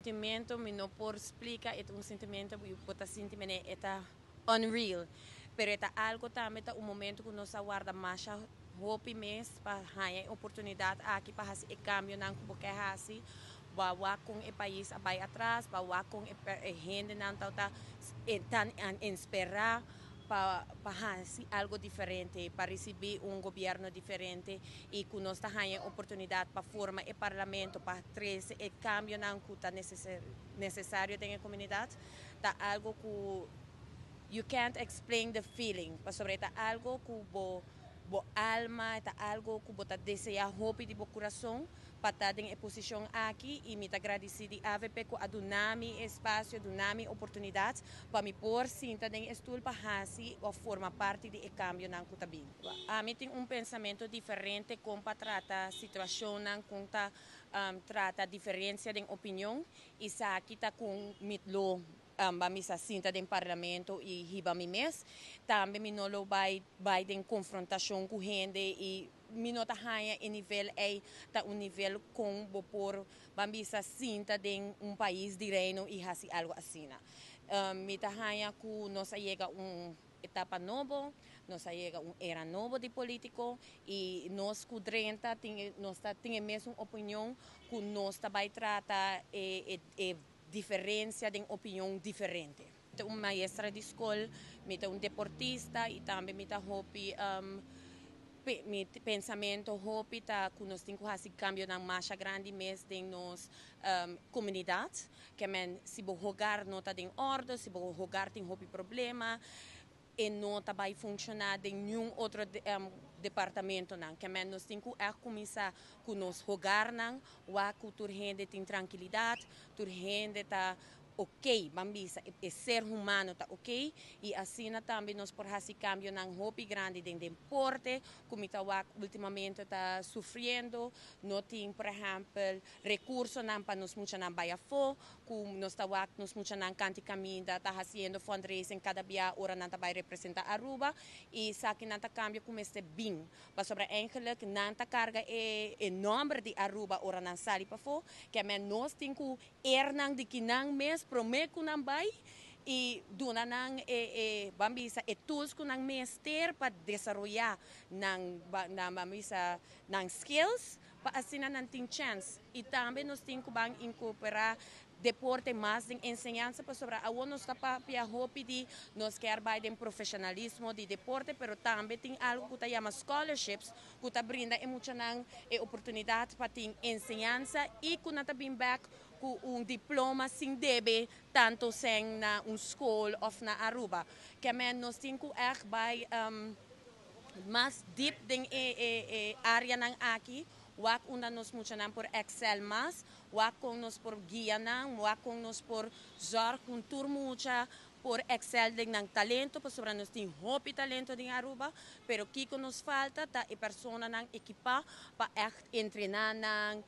Sentimento mi no por splica, e un sentimento cu ta sinti e ta unreal. Pero ta algo tambe, ta un momento cu nos a warda mas hopi mes pa haya oportunidad aki pa haci e cambionan cu bo kier haci. Pa wak con e pais a bay atras, pa wak con e hendenan ta tan spera pa haci algo diferente, pa ricibi un gobierno diferente y cu nos ta haya oportunidad pa forma e parlamento, pa trece e cambionan cu ta necesario den comunidad, ta algo cu you can't explain the feeling, pasobra ta algo cu bo alma, ta algo cu bo ta desea hopi di bo curason pa ta den e posicion aki y mi ta gradici di AVP cu a duna mi espacio, duna mi oportunidad pa mi por sinta den stoel pa hasi of forma parti di e cambionan cu ta bin. Ami tin un pensamento diferente con pa trata situacion, con ta trata diferencia di opinion y esaki ta con mi lo mi sa sinta den parlamento y hiba mi mes. Tambe mi no lo bay den confrontacion cu hende y mi no ta haya e nivel ey ta un nivel con bo por ban bisa sinta den un pais di Reino y hasi algo asina. Mi ta haya cu nos a yega un etapa nobo, nos a yega un era nobo di politico y nos cu drenta tin nos ta tin mes opinion cu nos ta bay trata e diferencia di opinion diferente. Un maestra di scol, mi un deportista y tambe mi ta hopi mi pensamento hopi ta cu nos tin cu haci cambionan mas grandi mes den nos comunidad, kiermen si bo hogar no ta den orde, si bo hogar tin hopi problema, e no ta bay funciona den ningun otro departamento nan. Kiermen nos tin cu cuminsa cu nos hogarnan, wak cu tur hende tin trankilidad, tur hende ta ok, ban bisa, e ser humano ta ok, y asina tambe nos por haci cambionan hopi grandi den deporte, como ta ultimamente ta sufriendo, no tin, por ehempel, recursonan pa nos muchanan bay afo, como nos ta wak nos muchanan canti caminda, ta haciendo fundraising cada dia ora nan ta bay representa Aruba, y esakinan ta cambio cu mester bin. Pasobra eigenlijk nan ta carga e nomber di Aruba ora nan sali pafo, kiermen nos tin cu eer nan di cu nan mes prome cu nan bay y duna nan e ban bisa e tools cu nan mester pa desaroya nan, ban bisa, nan skills pa asina nan tin chance. Y tambe nos tin cu ban incorpora deporte mas den enseñansa, pasobra awo nos ta papia hopi di nos kier bay den profesionalismo di deporte, pero tambe tin algo cu ta yama scholarships cu ta brinda e muchanan e oportunidad pa tin enseñansa y cu nan ta bin back cu un diploma sin debe tanto cen na un scol of na Aruba. Kiermen nos tin cu echt bay mas diep den e areanan aki, wak unda nos muchanan por excel mas, wak con nos por guia nan, wak con nos por zorg cu tur mucha por excel den nan talento, pasobra nos tin hopi talento den Aruba, pero kico nos falta ta e personanan ekipa pa echt entrena nan.